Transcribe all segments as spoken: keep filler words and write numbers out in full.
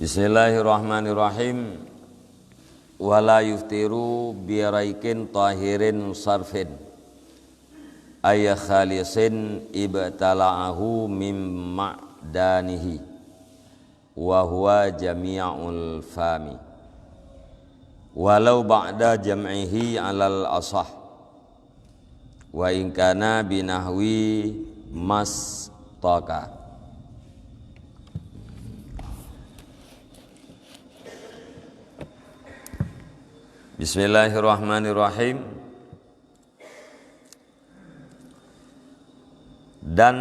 Bismillahirrahmanirrahim. Wala yuftiru bi raiqin tahirin sarfin, ay khalisin ibtala'ahu min ma'danihi, wa huwa jami'ul fami, walau ba'da jam'ihi alal asah, wa in kana binahwi mastaka. Bismillahirrahmanirrahim. Dan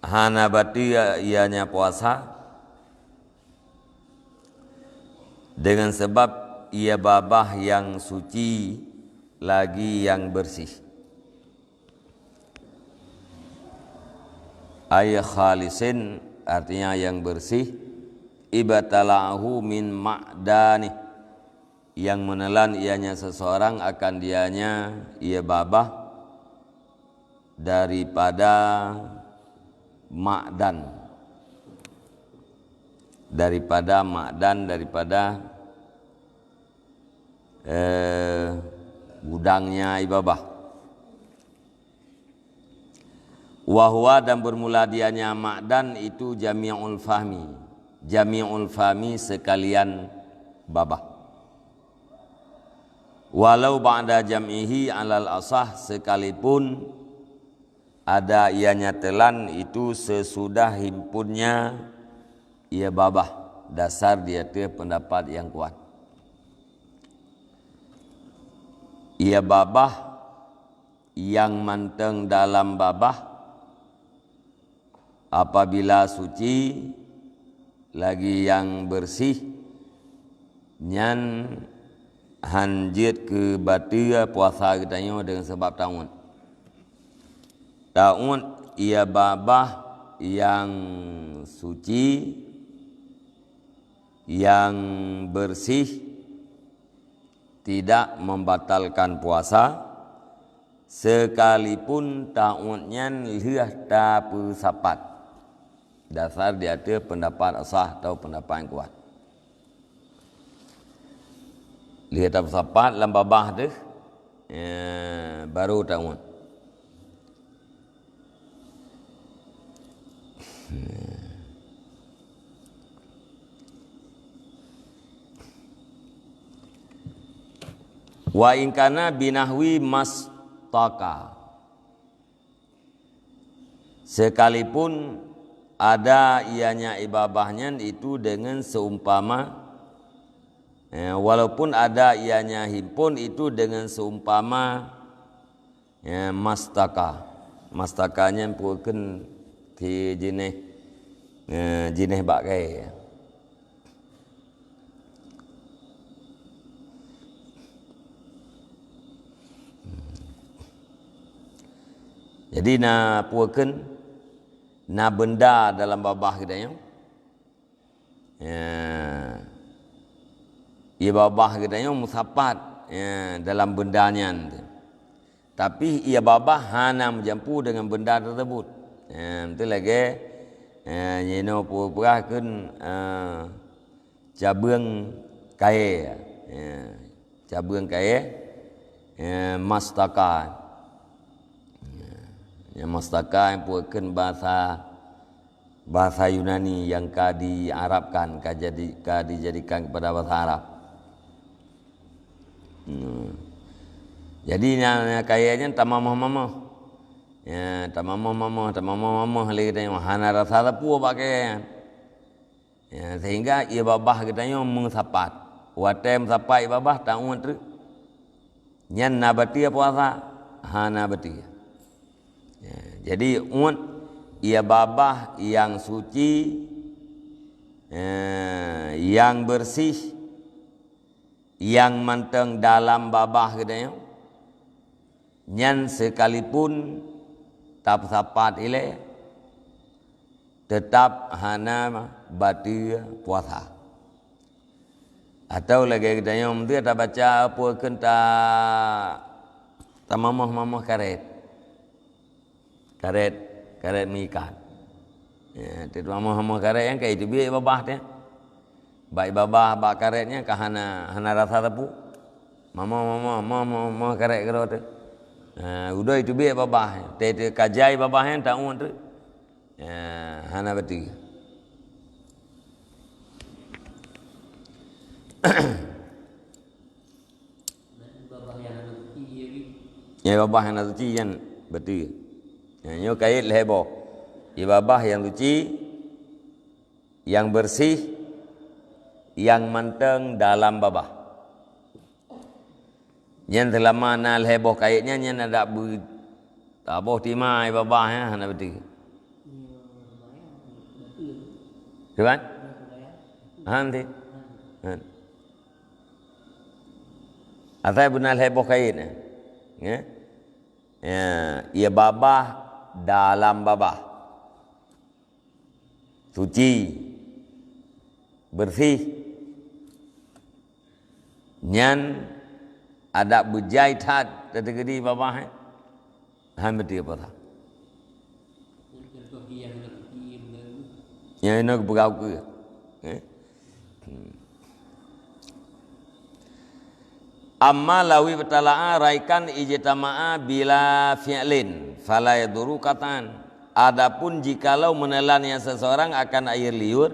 hana bateue ianya puasa, dengan sebab ia babah nyang suci lagi nyang beureuséh. Ay khalisin, artinya nyang beureuséh, ibtala'ahu min ma'danih, nyang meuneulan ianya seseorang akan dianya ia babah daripada ma'dan, daripada ma'dan, daripada, eh, gudangnya ia babah. Wa huwa, dan bermula dianya ma'dan itu jami'ul fami, jami'ul fami sekalian babah. Walau ba'da jam'ihi alal asah, sekalipun ada ianya teulan itu sesudah himpunnya ia babah, dasar di ateueh pendapat nyang kuat. Ia babah nyang mantong dalam babah, apabila suci lagi nyang beureuséh, nyan hán jeuet keu bateue puasa geutanyoe deungon sabab ta'uet. Ta'uet ia babah nyang suci, nyang beureuséh, tidak membatalkan puasa, sekalipun ta'uet nyan lheueh tapeusapat, dasar di ateueh pendapat asah atau pendapat nyang kuat. Lheueh tapeusapat lam babah teuh, eh, baru ta'uet. Wa in kana binahwi mastaka. Sekalipun ada ianya ia babah nyan itu deungon seumpama, eh, walaupun ada ianya himpun itu deungon seumpama, eh, mastaka. Mastaka nyan peue kheun si jinéh, eh, jinéh bak kayée. Jadi na peue kheun, na beunda dalam babah geutanyoe. Ya. Ia babah geutanyoe meusapat, ya, dalam beunda nyan. Tapi ia babah hana meujampu deungon beunda teuseubut. Ya, beutôi lagée, ya, jinoe peue-peue kheun, eh, cabeueng kayée. Ya, cabeueng kayée, ya, mastaka. Ya, ya, mastaka nyang peue kheun bahasa bahasa Yunani nyang ka diarabkan, ka jadi, ka dijadikan kepada bahasa Arab. Hmm. Jadi, na, na kayée nyan tamamoh-mamoh. Ya, tamamoh-mamoh, tamamoh-mamoh lé geutanyoe, hana rasa sapeue bak kayée nyan. Ya, sehingga ia babah geutanyoe meusapat. Watée meusapat ia babah, ta'uet treuk. Nyan na bateue puasa? Hana bateue. Ya, jadi uet ia babah nyang suci, eh, nyang beureuséh, nyang mantong dalam babah geutanyoe, nyan seukalipun tapeusapat ilée, teutab hana bateue puasa. Atau lagée geutanyoe meunteue tabaca peue kheun ta-, tamamoh-mamoh karét. Karét, karét meuikat. Ya, teuma moh-moh karet nyan ka iteubiet babah teuh. Bak babah, bak karet nyan ka hana, hana rasa teupeu. Moh-moh, moh-moh, moh-moh, moh karet keudroe teuh. Ha, udah iteubiet babah. Teuh, teuh ka jai babah nyan, tauet teuh. Ya, hana beutôi. Babah nyang hana suci, ya, Bi? Ya, babah nyang hana suci nyan beutôi. Ya, nyoe kait lhèe boh. Ie babah nyang suci, nyang beureuséh, nyang mantong dalam babah. Nyan seulama na lhèe boh kait nyan, nyan adak beu-, taboh timai babah nyan hana beutôi. Kiban? Han teuh. Han. Asai beuna lhèe boh kait nyan. Ya. Ya, ie babah dalam babah. Suci, beureuséh. Nyan adak beujai that teukeudi babah, eh. Han beutôi puasa. Nyang inoe geupeugah ukeue. Eh. Hmm. Amma law ibtala'a raikan ijtama'a bila fi'lin, fala yadurru qat'an. Adapun jikalau menelan ia seseorang akan air liur,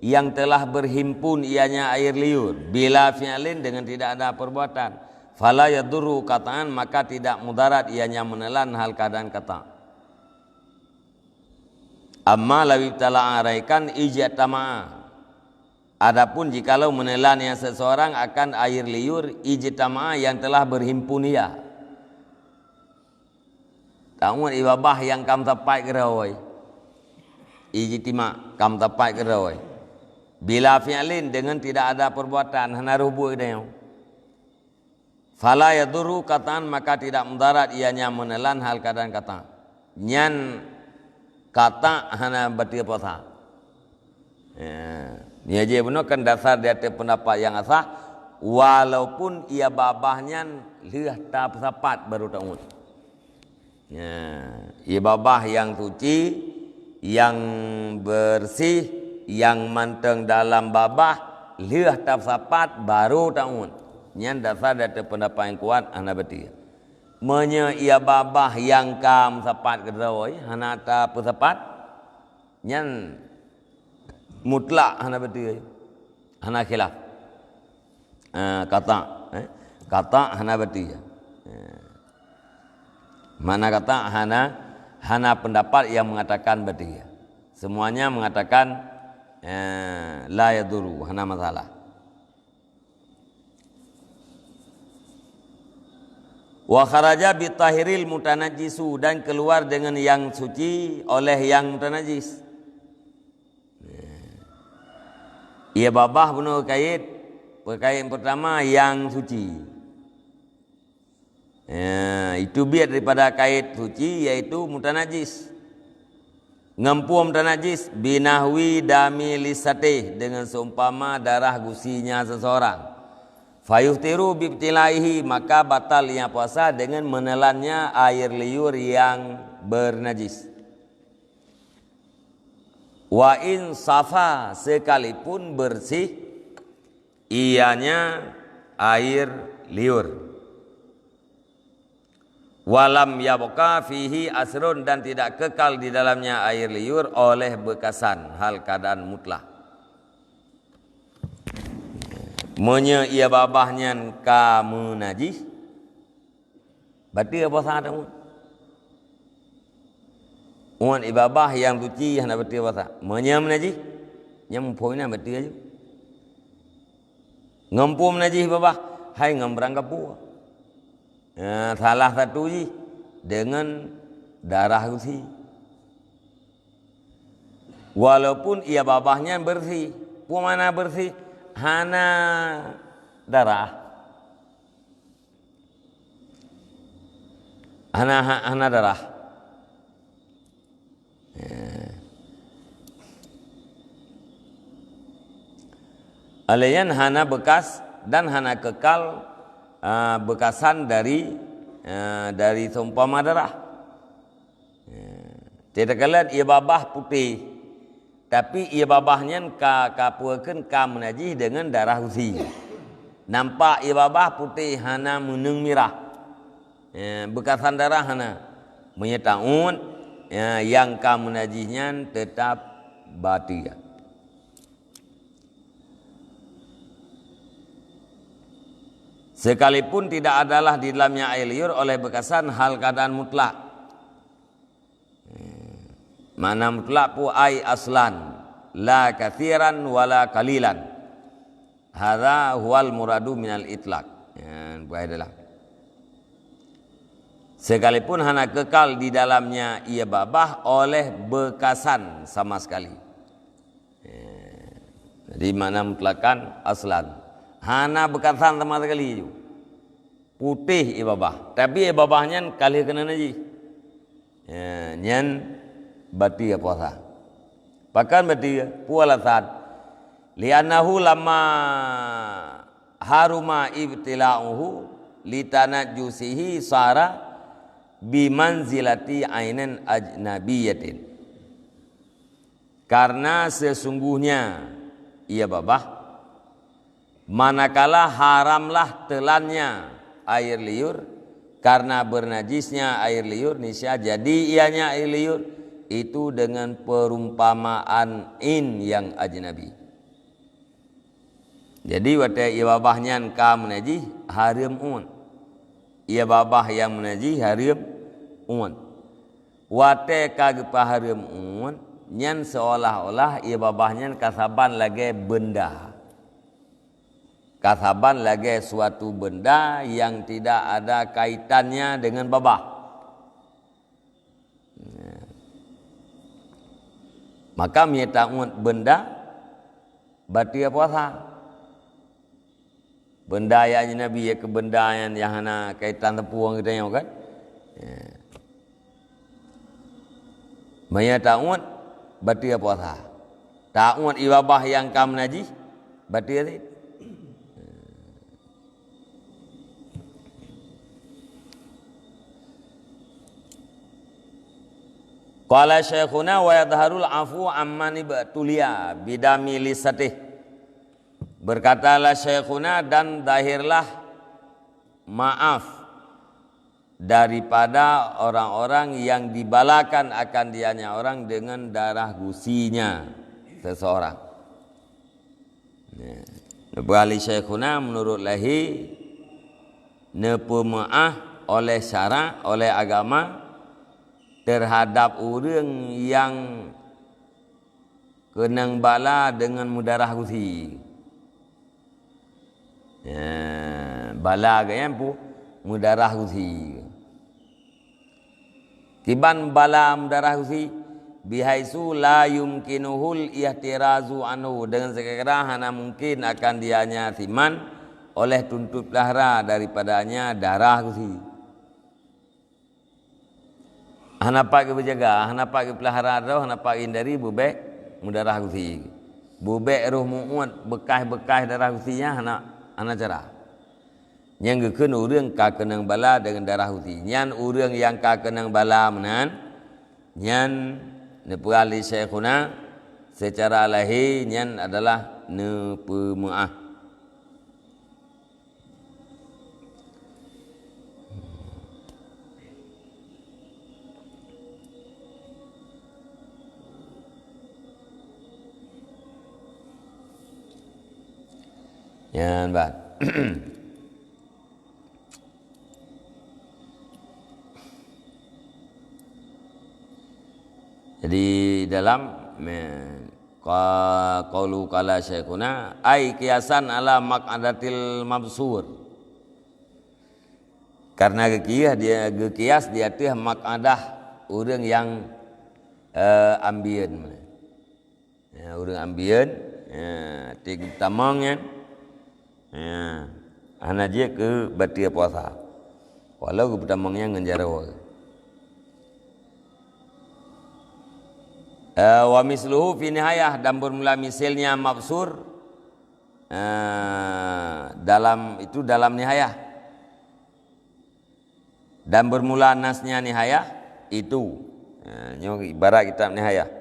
yang telah berhimpun ianya air liur, bila fi'lin, dengan tidak ada perbuatan, fala yadurru qat'an, maka tidak mudarat ianya menelan hal keadaan qat'a. Amma law ibtala'a raikan ijtama'a. Adapun jikalau menelan ia seseorang akan air liur, ijtama'a, yang telah berhimpun ia. Tauet ie babah nyang ka meusapat keudroe. Ijtima', ka meusapat keudroe. Bila fi'lin, dengan tidak ada perbuatan, hana rôh buet geutanyoe. Fala yadurru qat'an, maka tidak mudarat ianya menelan hal keadaan qat'a. Nyan qat'a hana bateue puasa. Ya. Nyan jih bunoe kan dasar di ateueh peundapat nyang asah, walaupun ie babah nyan lheueh tapeusapat baru tauet. Ya, ie babah nyang suci, nyang beureuséh, nyang mantong dalam babah, lheueh tapeusapat baru tauet. Nyan dasar di ateueh peundapat nyang kuat hana bateue. Meunyoe ie babah nyang ka meusapat keudroe hana tapeusapat, nyan mutlak hana bateue, hana khilaf. Ah, qat'a, eh? Qat'a hana bateue. Eh. Makna qat'a hana, hana peundapat nyang meungatakan bateue. Semuanya meungatakan, eh, la yadurru, hana masalah. Wa kharaja bitahiril mutanajjisu, dan keluar dengan yang suci oleh yang mutanajis. Ie babah bunoe kait, peukait peurtama nyang suci. Ya, iteubiet daripada kait suci, yaitu mutanajis. Ngon peue mutanajis? Binahwi dami lisatih, dengan seumpama darah gusinya seseorang. Fayuftiru bibtilaihi, maka batal ia puasa dengan menelannya air liur yang bernajis. Wa in safa, sekalipun bersih ianya air liur. Walam yabqa fihi asrun, dan tidak kekal di dalamnya air liur oleh bekasan, hal keadaan mutlak. Meunyoe ie babah nyan ka meunajih, bateue puasa teuh. Umat ie babah nyang suci hana bateue puasa. Meunyoe meunajih, nyan muphom na bateue aju. Ngon peue meunajih babah? Hai ngon barang gapeue. Nah, salah satu jih dengan darah gusi. Walaupun ie babah nyan bersih. Peue makna bersih? Hana darah. Hana, ha-, hana darah. Ya. Oleh nyan hana bekas dan hana kekal, ah, bekasan dari, ah, dari seumpama darah. Ya. Teuka lheueh ie babah putéh. Tapi ié babah nyan ka, ka peue kheun ka meunajih deungon darah gusi. Nampak ié babah putéh hana meuneueng mirah. Ya, beukasan darah hana. Meunyoe ta'ud, ya, nyang ka meunajih nyan teutap bateue. Sekalipun tidak adalah di dalamnya air liur oleh beukasan hal keadaan mutlak. Makna mutlak pu ai aslan, la katsiran wala qalilan. Hadza huwal muradu minal itlaq. Ya, buah adalah. Sekalipun hana kekal di dalamnya ié babah oleh beukasan sama sekali. Ya. Jadi makna mutlakan aslan. Hana beukasan sama sekali ju. Putéh ié babah. Tapi ié babah nyan ka lheueh keunan jih. Ya, nyan bateue puasa. Pakon bateue? Peue alasan? Li'annahu lamma haruma ibtila'uhu litanajjusihi sara bimanzilati ainin ajnabiyatin. Karena sesungguhnya ié babah, manakala haramlah teulannya air liur, karena bernajisnya air liur, niscaya jadi ianya air liur itu dengan perumpamaan in yang ajnabi. Jadi watée ié babah nyan ka meunajih, hareuem uet. Ié babah nyang meunajih hareuem uet. Watée ka geupeuhareuem uet, nyan seolah-olah ié babah nyan ka saban lagée benda. Ka saban lagée suatu benda yang tidak ada kaitannya dengan babah. Nah. Maka meunyoe ta'ud benda, bateue puasa. Benda nyang ajnabi, ya, keu benda nyang, nyang hana kaitan teupueng geutanyoe kan? Ya. Meunyoe ta'ud, bateue puasa. Ta'ud ié babah nyang ka meunajih, bateue cit. Qala syaikhuna wa yadharul afu amman ibtuliya bidami lisatih. Berkatalah syaikhuna, dan zahirlah maaf daripada orang-orang yang dibalakan akan dianya orang dengan darah gusinya seseorang. Ya. Neupeugah lé syaikhuna, menurut lahé, neupeumeuáh oleh syarak, oleh agama, terhadap ureuëng nyang keunong bala deungon meudarah gusi. Ya, bala geuh nyan pu meudarah gusi. Kiban bala meudarah gusi, bihaitsu la yumkinuhul ihtirazu anhu, deungon sikira-kira hana mungkin akan dianya siman oleh tuntot peulahara daripadanya darah gusi. Hana pat geupeujaga, hana pat geupeulahara droe, hana pat geuhindari beubek meudarah gusi. Beubek roh mu'uet, beukaih-beukaih darah gusi nyan hana, hana cara. Nyang geukheun ureuëng ka keunong bala deungon darah gusi. Nyan ureuëng nyang ka keunong bala meunan, nyan neupeugah lé syaikhuna, seucara lahé nyan adalah neupeumeuáh. Nyan ban. Jadi dalam me-, Qa-, qaulu qala syaikhuna, ai qiyasan ala maq'adatil mabsur. Karena geukiah dia, geukias di ateueh maq'adah ureuëng nyang, eh, ambien. Ya, ureuëng ambien, ya, ti geutamong nyan. Ya, hana jeuet keu bateue puasa. Walau geupeutamong nyan ngon jaroe. Eh, wa misluhu fi nihayah, dan bermula misilnya mabsur, eh, dalam, itu dalam nihayah. Dan bermula nasnya nihayah itu. Eh, nyoe ibarat kitab nihayah.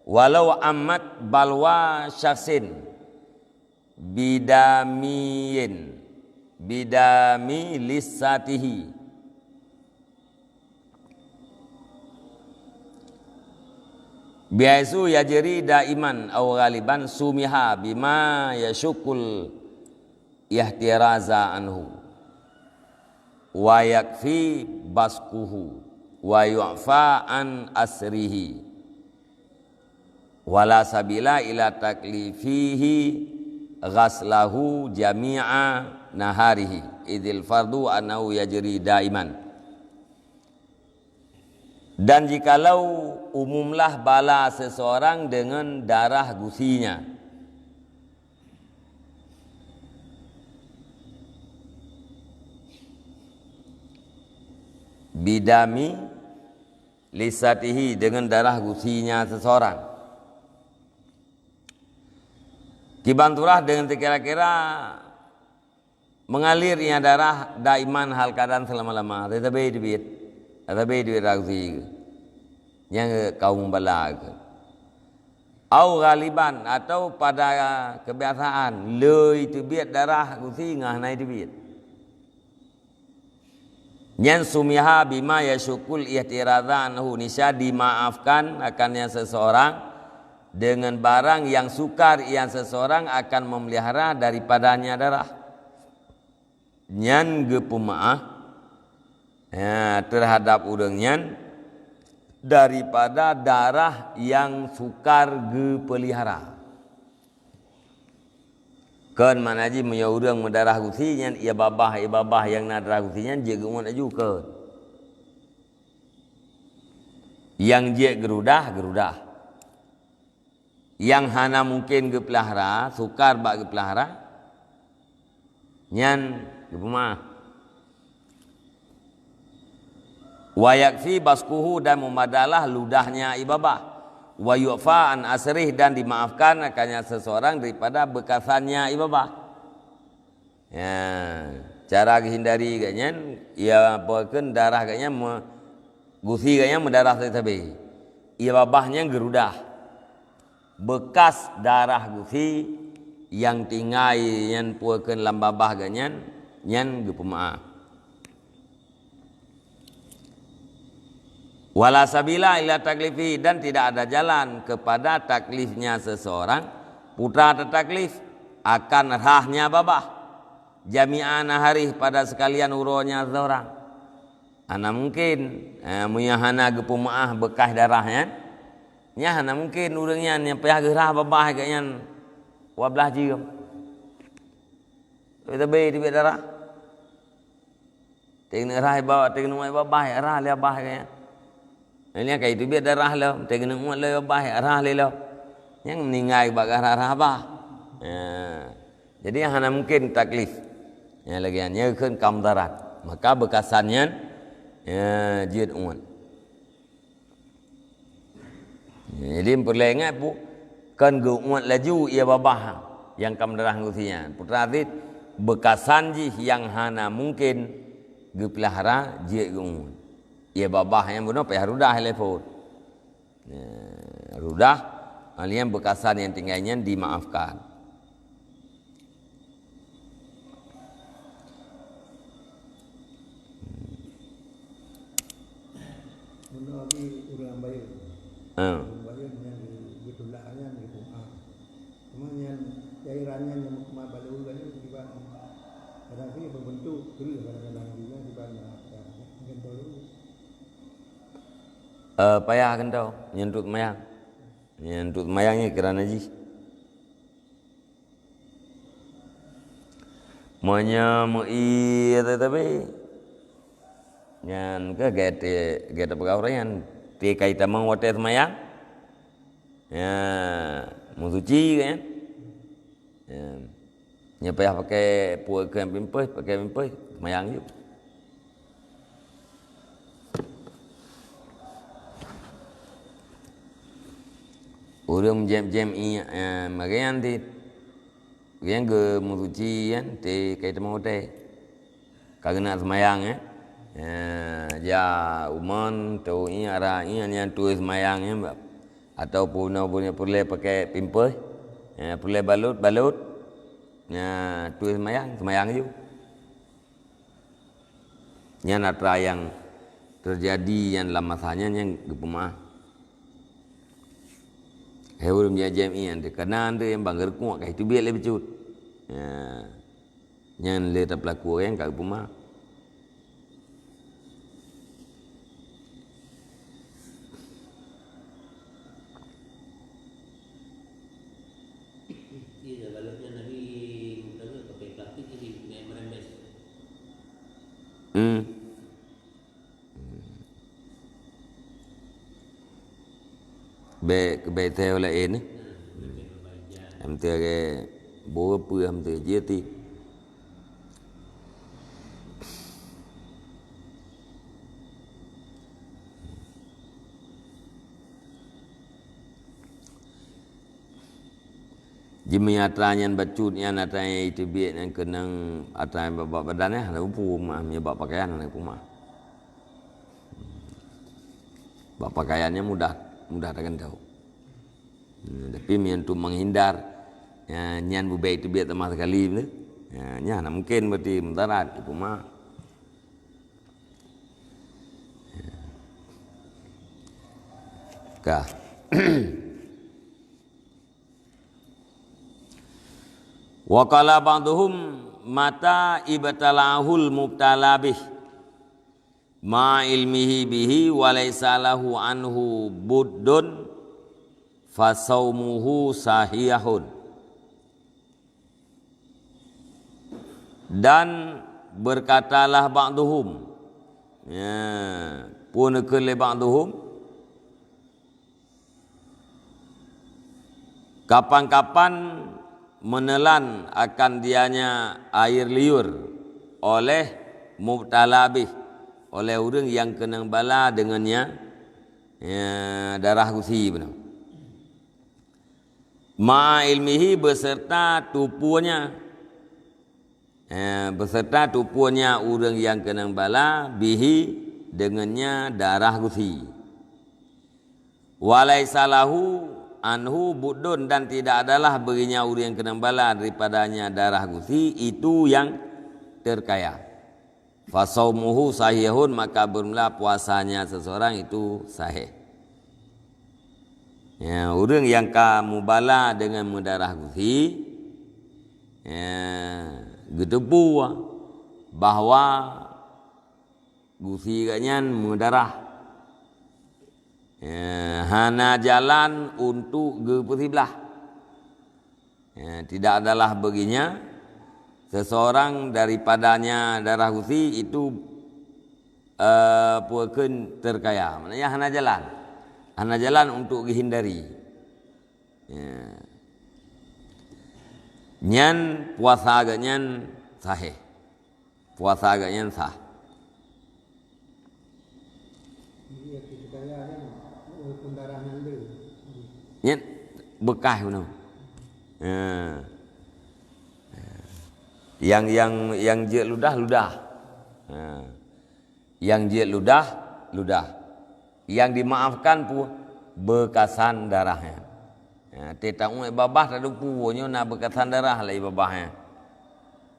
Walau ammat balwa syaksin bidamiyin, bidami lisatihi, bihaisu yajri daiman au ghaliban sumiha bima yasyukul ihtiraza anhu, wa yakfi basquhu, wa yu'fa an asrihi, wala sabila ila taklifihi ghaslahu jami'a naharihi, idzil fardu annahu yajri daiman. Dan jikalau umumlah bala seseorang dengan darah gusinya, bidami lisatihi, dengan darah gusinya seseorang, kiban turah dengan sekira-kira mengalir ia darah daiman hal keadaan selama-lama, teutabé teubiet, teutabé teubiet darah gusi, nyang kaum bala keu. Au ghaliban, atau pada kebiasaan, le teubiet darah gusi ngon hana teubiet. Nyan sumiha bima yasyukul ihtiraza anhu, nisya dimaafkan akan nyan seseorang dengan barang yang sukar yang seseorang akan memelihara daripadanya darah. Nyan geupeumaáh, ya, terhadap ureuëng nyan daripada darah yang sukar geupeulihara. Kon makna jih meunyoe ureuëng meudarah gusi nyan, ia babah, ia babah nyang na darah gusi nyan jeuet geuuet laju, kon. Nyang jeuet geurudah, geurudah. Nyang hana mungken geupeulahra, sukar bak geupeulahra, nyan geupeumaáh. Wa yakfi basquhu, dan meumadalah ludahnya ie babah. Wa yu'fa an asrih, dan dimaafkan akannya seseorang daripada beukasannya ie babah. Ya, cara geuhindari gobnyan, ia apa kheun darah gobnyan me-, gusi gobnyan meudarah sabe-sabe. Ie babah nyan geurudah. Beukas darah gusi nyang tinggai nyan peue kheun lam babah gobnyan, nyan geupeumaáh. Wala sabila ila taklifi, dan tidak ada jalan kepada taklifnya seseorang, putra tataklif akan rahnya babah, jami'a nahari, pada sekalian uroe nya seseorang. Hana mungken, eh, meunyoe hana geupeumaáh beukas darah nyan, nyan hana mungken ureuëng nyan nyang payah geurah babah gobnyan dua blaih jeuem. Tapi teubiet teubiet darah. Teuingat rhah ie babah, teuingat uet babah, rhah lé babah gobnyan. Nyan ka teubiet darah lom, teuingat uet lé babah, rhah lé lom. Nyang meuninggai bak rhah-rhah babah. Ya. Jadi hana mungken taklif. Nyang lagée nyan, nyan kheun ka mudarat. Maka beukasan nyan, ya, jeuet uet. Jadi peureulée ingat, Bu, kon geuuet laju ie babah nyang ka meudarah gusi nyan. Putra Aziz, beukasan jih nyang hana mungken geupeulahra jeuet geuuet. Ie babah nyang bunoe payah rudah lé phon. Ya, rudah, hal nyang beukasan nyang tinggai nyan dimaafkan. Meunoe lagi ureuëng bayeue. Ha. Ureuëng bayeue nyang geutulak nyan geupeumaáh. Cuma nyan cairan nyan nyang meukeumah bak lé ureuëng nyan kiban kadang sini berbentuk kreueh, kadang-kadang juga kiban gentol. Eh, payah gentol, nyentuh mayang. Nyentuh mayang ni kerana jih. Meunyoe meuié teutabé, nyan keuh gét, gét peugah ureuëng nyan, ti kai tamong watée seumayang, ya, meusuci kan. Ya. Nyoe payah pakai peue keu pampers, pakai pampers, seumayang ju. Ureuëng jem-jem ié, eh, magéan ti. Ureuëng geumeusuci nyan, ti kai teumé watée. Ka geunak seumayang, eh. Eh, ja umon, tu ié, ara ié, nyan tuwoe seumayang, eh. Ataupun peureulée pakai pampers, eh, peureulée balot, balot. Nah, tuh seumayang, seumayang ju. Nyan atra nyang teujadi nyan lam masa nyan, nyang geupeumeu'ah. Hai ureuëng jak jamiah, karena anda nyang bang geureukok ka itu biet lé bacut. Ya. Nyan lé tapeulaku nyang ka geupeumeu'ah. Iya, kalau nyan Nabi Musa pakai plastik jadi naik merembes. Hmm. Bèk, bèk teuh laén. Am teuh ke boh peue am teuh jeuet. Jimeunya atra nyan bacut nyan, atra nyang iteubiet nyan keunong atra nyang bak, bak badan nyan, hana peue meu'ah, meunyo bak pakaian hana peue meu'ah. Bak pakaian nyan mudah, mudah tagantoe. Hmm, tapi meunyo untuk menghindar, ya, nyan bubé iteubiet sama sekali, betul? Ya, nyan hana mungkin berarti mudarat, peue meu'ah. Ka. Wa qala ba'duhum mata ibtalahul mubtala bih ma ilmihi bihi wa laisa lahu anhu buddun fa saumuhu sahihun. Dan berkatalah ba'duhum, ya, peue neukheun lé ba'duhum, kapan-kapan menelan akan dianya air liur oleh mubtala bih, oleh ureuëng nyang keunong bala deungon nya, ya, darah gusi beuna. Ma'a ilmihi, beserta tupeue nya. Eh, beserta tupeue nya ureuëng nyang keunong bala, bihi, deungon nya darah gusi. Wa laisa lahu anhu buddun, dan tidak adalah baginya ureuëng nyang keunong bala daripadanya darah gusi itu yang terkaya. Fa saumuhu sahihun, maka bermula puasanya seseorang itu sahih. Ya, ureuëng nyang ka mubala deungon meudarah gusi, ya, geuteupeue bahwa gusi geuh nyan meudarah. Ya, hana jalan untuk geupeusiblah. Ya, tidak adalah baginya seseorang daripadanya darah gusi itu, eh, peue kheun terkaya. Maknanya hana jalan. Hana jalan untuk dihindari. Ya. Nyan puasa geuh nyan sahih. Puasa geuh nyan sah. Jadi, ya, kita kaya kan, walaupun darah nyan le. Nyan beukah beuna. Ha. Yang, yang, yang jeuet ludah, ludah. Ha. Yang jeuet ludah, ludah. Yang dimaafkan pun beukasan darahnya. Ha, teuh taungoe babah tadupu nyoe na beukasan darah lé babah nyan.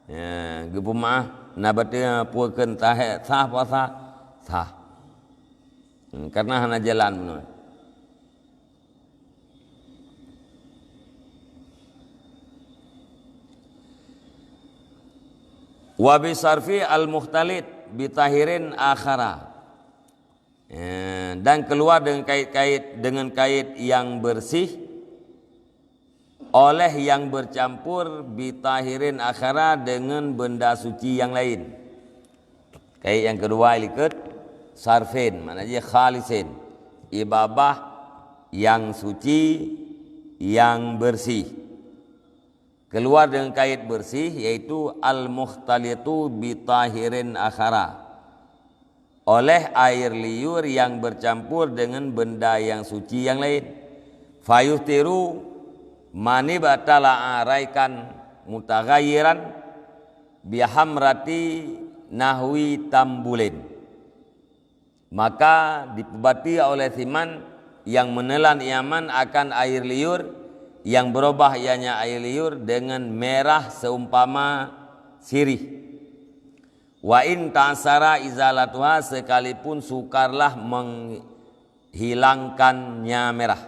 Ya, geupeumeu'ah, na batée peue kheun sahih, sah puasa? Sah. Hmm, karena hana jalan bunoe. Wa bi sarfi al-mukhtalit bi tahirin akhara. Eh, dan keluar dengan kait-kait, dengan kait yang bersih oleh yang bercampur bi tahirin akhara, dengan benda suci yang lain. Kait nyang keudua likot sarfin, makna jih khalisin, ié babah yang suci, yang bersih. Keluar dengan kait bersih, yaitu al-mukhtalitu bi tahirin akhara, oleh air liur yang bercampur dengan benda yang suci yang lain. Fayuhtiru mani batala araikan mutaghayyiran bihamrati nahwi tambulin. Maka dipeubati oleh siman yang menelan ianya akan air liur, yang berubah ianya air liur dengan merah seumpama sirih. Wa in ta'sara izalatuha, sekalipun sukarlah menghilangkannya merah.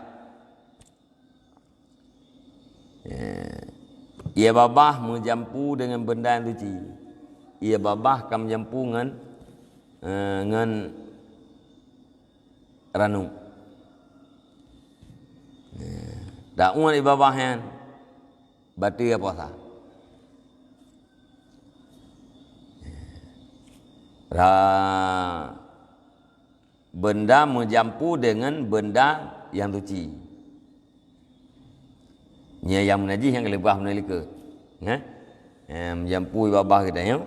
Ya. Ié babah meujampu deungon benda nyang suci. Ié babah ka meujampu ngon, eh, ngon ranub. Ya. Dak uet ié babah nyan, bateue puasa. Ra benda meujampu deungon benda nyang suci. Nyan nyang meunajih nyang ka leubeh meunajih likot. Nyan? Eh, meujampu ié babah geutanyoe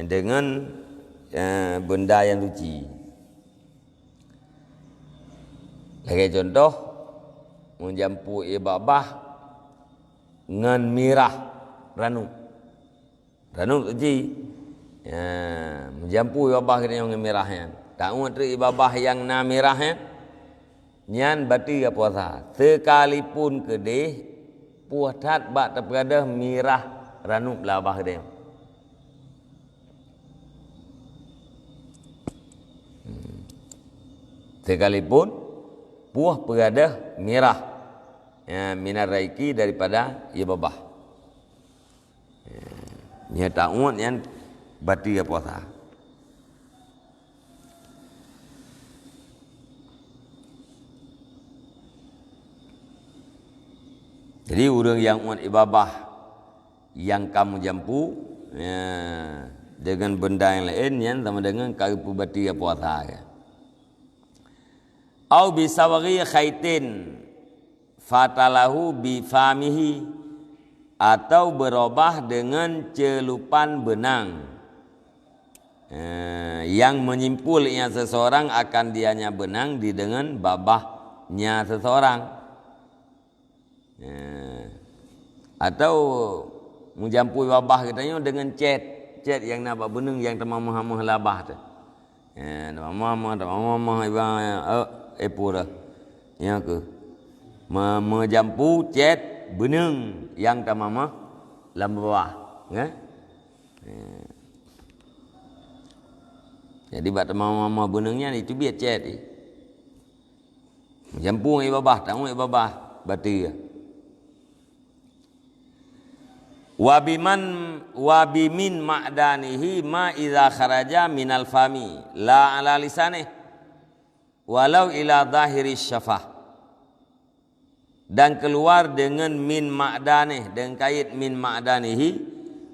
deungon, eh, benda nyang suci. Lagée contoh, meujampu ié babah ngon mirah ranub. Ranub suci. Ya, meujampu ié babah geutanyoe ngon mirah nyan. Dak uet treuk ié babah nyang na mirah nyan, nyan bateue puasa. Sekalipun keudeh puih that bak tapeugadôh mirah ranub lam babah geutanyoe. Hmm. Sekalipun puih peugadôh mirah, ya, minar raiki daripada ié babah. Nyan dak uet nyan bateue puasa. Jadi ureuëng nyang uet ié babah nyang ka meujampu, ya, deungon benda nyang laén nyan sama deungon ka geupeubateue puasa. Au bisawghi khaitin fatalahu bifamihi, atau berubah dengan celupan benang, eh, yang menyimpul ianya seseorang akan dianya benang di dengan babahnya seseorang. Eh, atau meujampu ié babah geutanyoe deungon cét, cét nyang na bak beuneueng nyang tamamah-mamah lam babah teuh. Eh, tamamah-mamah, tamamah-mamah ié babah, eh, epura. Nyan keuh. Me-, meujampu cét beuneueng nyang tamamah lam babah, ya. Eh. Jadi bak tamamah-mamah beuneueng nyan itu biet cét. Meujampu ié babah, dak uet ié babah bateue. Wa biman, wa bimin ma'danihi ma iza kharaja minal fami la ala lisanih walau ila zahiri syafah. Dan keluar dengan min ma'danih, dengan kait min ma'danihi,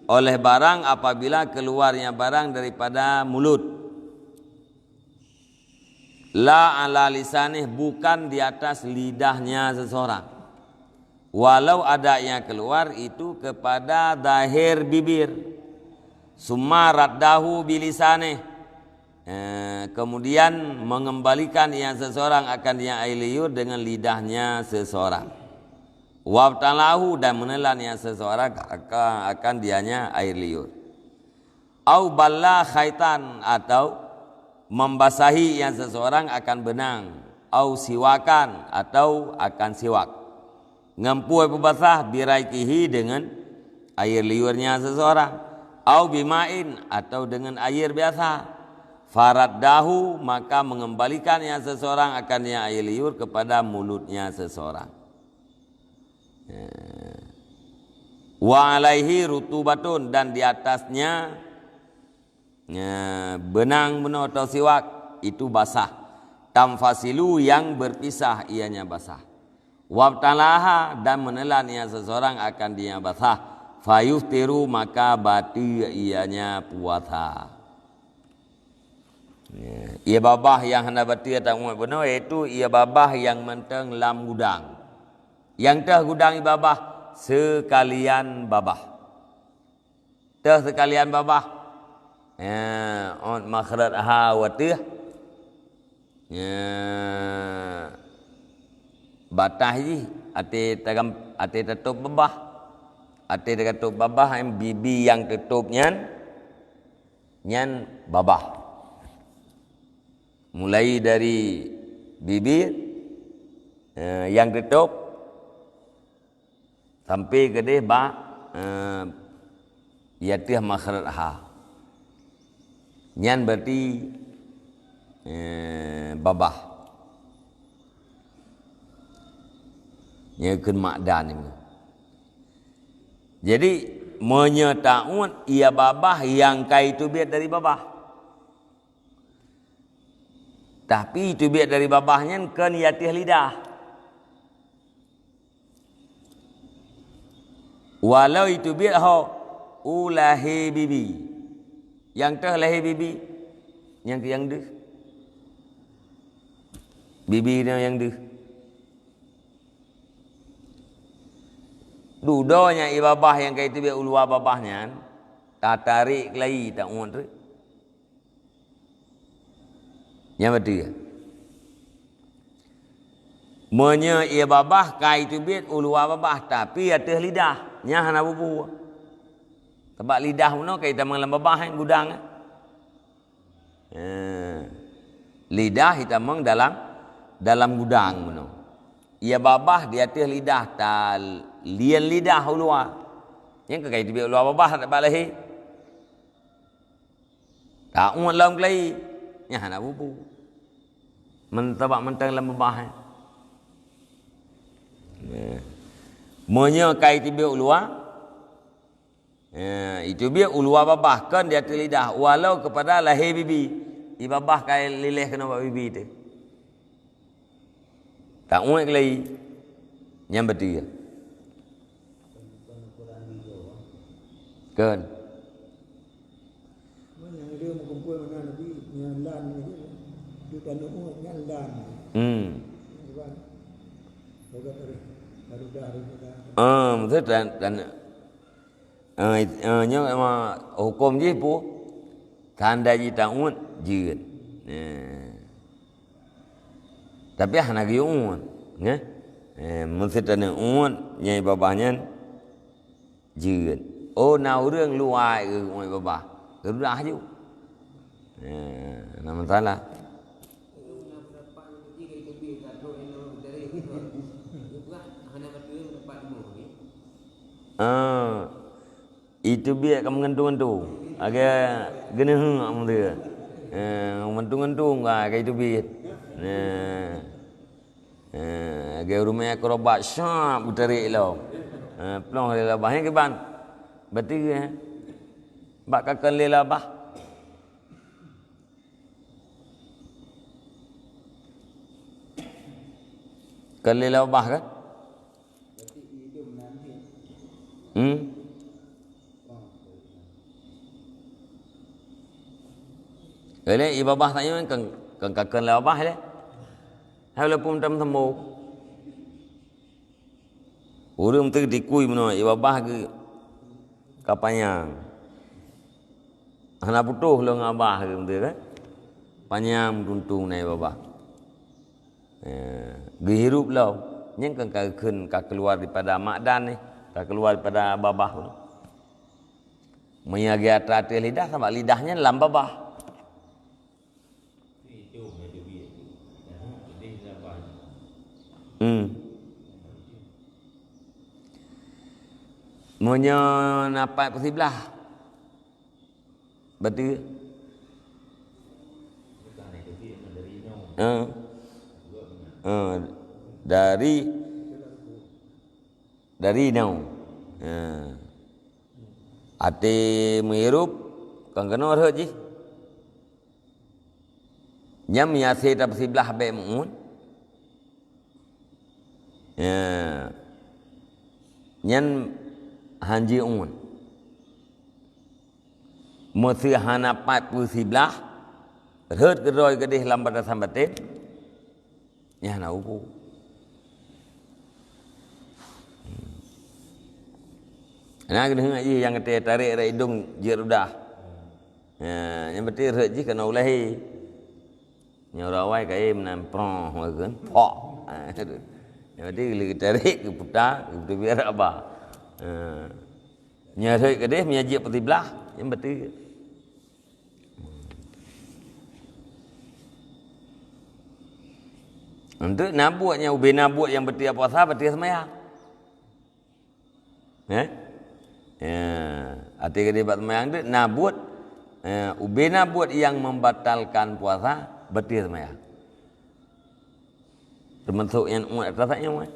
oleh barang apabila keluarnya barang daripada mulut. La ala lisanih, bukan di atas lidahnya seseorang. Walau ada yang keluar itu kepada zahir bibir. Summa raddahu bilisanih. Eh, kemudian mengembalikan yang seseorang akan dianya air liur dengan lidahnya seseorang. Wabtalahu, dan menelan yang seseorang akan, akan dianya air liur. Au balla khaitan, atau membasahi yang seseorang akan benang, au siwakan, atau akan siwak. Ngon peue peubasah, biraikihi, dengan air liurnya seseorang, au bima'in, atau dengan air biasa. Faraddahu, maka mengembalikan yang seseorang akan yang air liur kepada mulutnya seseorang. Ya. Wa alaihi rutubatun, dan di atasnya, ya, benang bunoe atau siwak, itu basah. Tanfasilu, yang berpisah, ianya basah. Wabtalaha, dan menelan ia seseorang akan dia basah. Fayuftiru, maka bateue ianya puasa. Ya. Ié babah nyang hana bateue tamuet bunoe, yaitu ié babah nyang mantong lam gudang. Nyang teuh gudang ié babah, seukalian babah. Teuh seukalian babah. Ya, ôt makhraj ha wateuh. Ya. Bataih jih, até tagam-, até tatôp babah. Até tatôp babah, em, bibi nyang tatôp nyan, nyan babah. Mulai dari bibir, Eh, nyang teutôb sampai keudeh bak, eh, i ateueh makhraj ha. Nyan berarti, eh, babah. Nyan kheun makdan nyoe. Jadi, meunyoe taun, ie babah nyang ka iteubiet dari babah. Tapi iteubiet dari babah nyan kon i ateueh lidah. Walau iteubiet ho u lahé bibi. Nyang teuh lahé bibi, nyang, nyang deuh. Bibi nyoe nyang deuh. Dudoe nyan ie babah nyang ka iteubiet u luwa babah nyan, tatarek keulayi, taun teuk. Nyan beutôi. Meunyoe ie babah ka iteubiet u luwa babah, tapi ateueh lidah, nyan hana bubu. Sabab lidah bunoe ka itamong lam babah, eh, gudang, eh. Eh, lidah itamong dalam, dalam gudang bunoe. Ie babah di ateueh lidah, talien lidah u luwa. Nyan ka iteubiet u luwa babah, bak lahé. Taun lom keulayi, nyan hana bubu. Meutabak mantong lam babah, eh. Eh. Meunyoe ka iteubiet u luwa, eh, iteubiet u luwa babah, kon di ateueh lidah, walau keupada lahé bibi, ie babah ka ilileh keunoe bak bibi teuh. Taun keulayi, nyan beutôi. Kon. Ah, maksud tan, tan, ah, it-, ah, nyoe memang huköm jih peue? Tanda jih taun jeuet. Eh. Tapi hana geuyue uet, nggih. Eh, meuseuti taneuk uet, nyang ie babah nyan jeuet. Oh, na ureuëng luwai geuuet babah, geurudah ju. Eh, na masalah. Ah. Iteubiet ka meugantung-gantung. Lagée geuneuheuek meuteue. Eh, meugantung-gantung ka, ka iteubiet. Eh. Eh, lagée ureuëng meuakrobat, syap geutarek lom. Eh, ploh lé babah. Nyan kiban. Beutôi, eh. Bak ka kon lé babah. Kon lé babah kan? Hmm? Lé ie babah tanyoe kan, kan ka kon lé babah lé. Hai walaupun tam tembok. Ureuëng teuh dikui meunoe, ie babah geuh ka panyang. Hana putôh lom ngon babah geuh, beutôi kan? Panyang meutuntung na ie babah. Eh, geuhirup lom. Nyan kan ka kheun ka keuluar daripada makdan nyan, ka keuluar daripada babah tu. Meunyoe lagée atra ateueh lidah, sabab lidah nyan lam babah. Hmm. Meunyoe na pat peusiblah, beutôi. Eh. Eh, dari, dari nyoe. Eh. Até meuhirup, kan keunoe rhot jih. Nyan meunyo hase tapeusiblah bék meuuet. Ya. Nyan hanjeuet uet. Meuseu hana pat peusiblah, rhot keudroe keudeh lam batasan batén, nyan hana upu. Na keuneuk jih nyang teutarek rot idong jeuet rudah. Ya, nyang beutôi rhot jih keunoe u lahé. Nyoe rawai kayém nan proh, kan? Pok. Ha, tu. Nyang beutôi lé geutarek, geuputa, geupeuteubiet rot babah. Ha. Nyoe rhot keudeh, meunyo jeuet peusiblah, nyang beutôi. Untuk na buet nyang ubena buet nyang beutôi puasa, beutôi seumayang. Eh? Ya, arti keudeh bak seumayang tu na buet, eh, ubena buet nyang membatalkan puasa, beutôi seumayang. Termasuk nyang umat atas nyan, eh.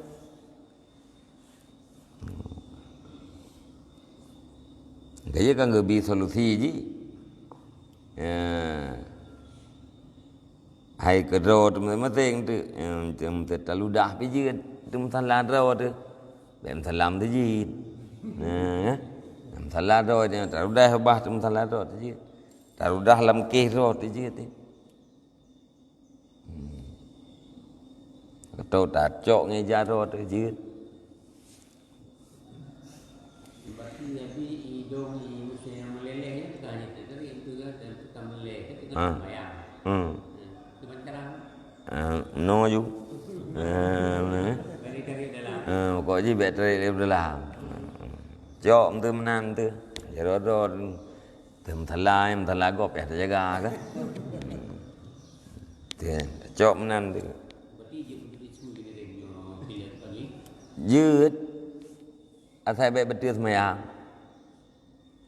Kaya kan geubi solusi jih. Ya. Hai keudroe tu maséng-maséng tu. Ya, macam taludah pih jeuet tu masalah droe tu. Bèk meusalam tu jeuet. Nah, ya. Masalah droe tu taludah bah tu masalah droe tu jeuet. Taludah lam kéh droe tu jeuet tu. Hmm. Atau tacok ngon ija droe tu jeuet. Berarti Nabi idong i meusé nyang meuleleh nyan ka hana teuteuri, itu kan, dan itu ka meuleleh, kan, itu kan Ha. Sembahyang. Hmm. Nah, itu kan cara. Ah, no ju. Ah, mana? Dari, dari dalam. Ah, pokok jih bèk tarék dari dalam. Cok tu meunan tu. Jaroe-roe tu. Teuh meusalah, meusalah gob payah tajaga kan. Teuh, cok meunan tu. Berarti jeuet untuk itu gini deh, nyoe pilihan kami. Jeuet. Asai bèk beutôi seumayang.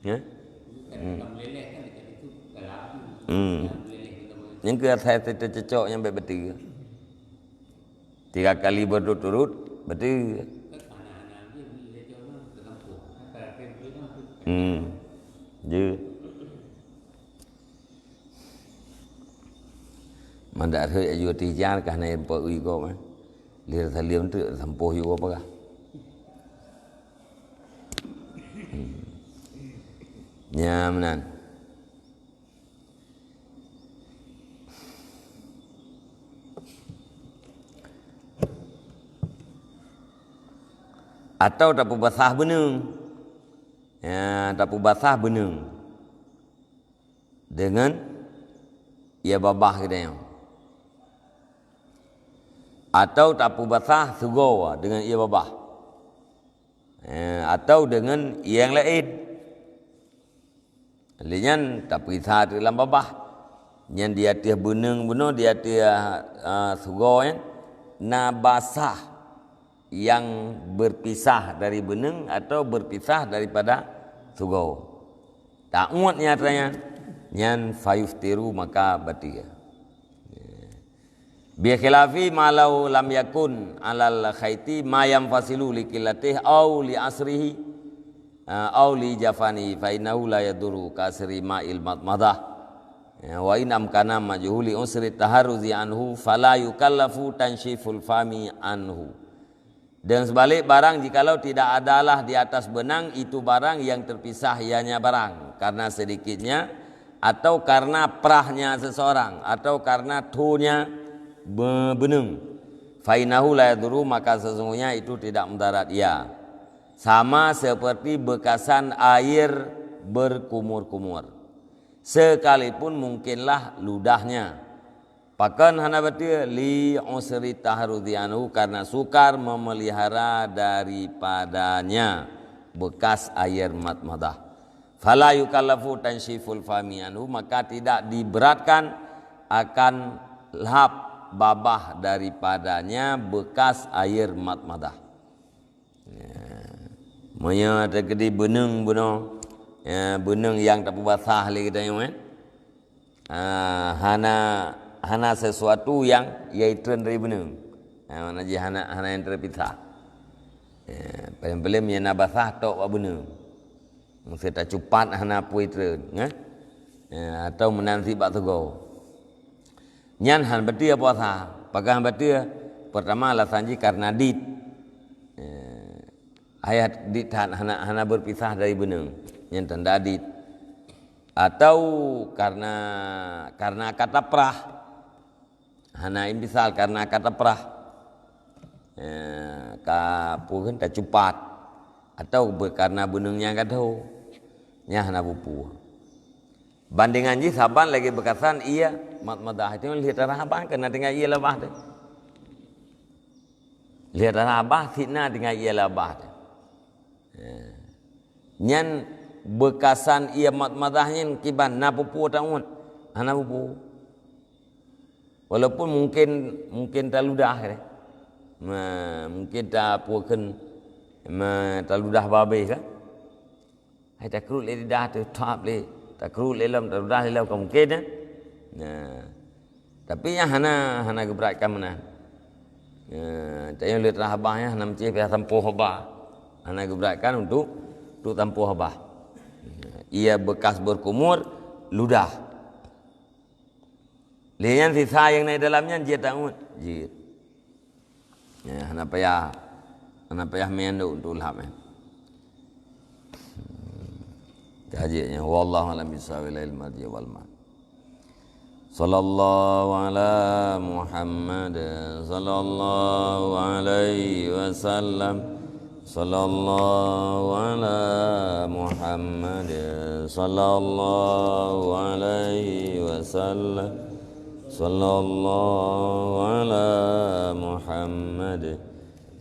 Ya? Hmm. Hmm. Nyang keu asai teucocok nyang bèk beutôi. Tiga kali berturut-turut, beutôi. Hmm. Jeuet. Mandak rhot aju tijar kah na impok ui gob, eh. Lheueh salim tu sampoh yu gob peugah. Hmm. Nya meunan. Atau tapeubasah beuneueng. Ya, tapeubasah beuneueng deungon ié babah geutanyoe. Atau tapeubasah sugoe deungon ié babah. Eh, atau deungon ié nyang laén. Lé nyan tapeuriksa teuk lam babah. Nyan di ateueh beuneueng bunoe, di ateueh, ah, sugoe nyan na basah nyang berpisah dari beuneueng atau berpisah daripada sugoe. Taôt nyang atra nyan, nyan fayuftiru maka batia. Bi khilafi ma lau lam yakun alal khaiti ma yanfasilu li qillatih au li asrihi, ah, au li jafani fa innahu la yadurru ka asri ma'il madmadah. Ya, wa in amkana majhuli usri taharruzi anhu fala yukallafu tansyiful fami anhu. Dan sebaliknya, barang jikalau tidak adalah di atas benang, itu barang yang terpisah ianya barang, karena sedikitnya, atau karena prahnya seseorang, atau karena thonya be-, beuneueng. Fa innahu la yadurru, maka sesungguhnya itu tidak mudarat ia. Sama seperti bekasan air berkumur-kumur. Sekalipun mungkinlah ludahnya. Pakon hana beutôi? Li usri taharruzi anhu, karena sukar memelihara daripadanya bekas air madmadah. Fala yukallafu tansyiful fami anhu, maka tidak diberatkan akan lhap babah daripadanya bekas air madmadah. Ya. Meunyoe teukeudi beuneueng bunoe, ya, beuneueng nyang tapeubasah lé geutanyoe, eh? Ah, hana, hana sesuatu nyang yai treun dari beuneueng. Ah, makna jih hana, hana nyang teupisah. Ya, paleng-paleng meunyoe na basah tok bak beuneueng. Meusé tacupat hana apui treun, eh? Ya, atau meunan sit bak sugoe. Nyan han beutôi puasa. Pakon han beutôi? Pertama alasan jih karena dit. Eh, ayat dit that hana, hana berpisah dari beuneueng. Nyan tanda dit. Atau karena, karena ka taprah. Hana inbisal karena ka taprah. Eh, ka peue kheun, tacupat. Atau be-, karena beuneueng nyang ka tho. Nyan hana peue-peue. Bandengan jih saban lagèe beukasan ié madmadah. Itu lheueh tarah babah keu na tinggai ié lam babah teuh. Lheueh tarah babah sit na tinggai ié lam babah teuh. Ya. Nyan beukasan ié madmadah nyan kiban na peue-peue taôt. Hana peue-peue. Walaupun mungkin, mungkin taludah, kan? Ma, mungkin tapukeun, ma, taludah babeh, kan? Hai takruet lé lidah teuh, thap lé, takruet lé lom, taludah lé lom, ka mungkin, kan? Nah. Tapi nyan hana, hana geuberatkan meunan. Ya, tanyoe lé teurah babah nyan hana meucéh payah tampôh babah. Hana geuberatkan untuk, untuk tampôh babah. Ia bekas berkumur, ludah. Lé nyan sisa nyang na dalam nyan jeuet tanguet. Jeuet. Ya, hana payah, hana payah meunan untuk lhap, ya. Ka jeuet nyan. Wallahu a'lam bissawab, ilaihi marji' wal ma'ab. Sallallahu ala Muhammad, sallallahu alaihi wasallam. Sallallahu ala Muhammad, sallallahu alaihi wasallam. Sallallahu ala Muhammad.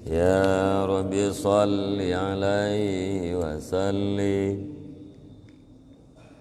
Ya Rabbi, salli alaihi wa sallim.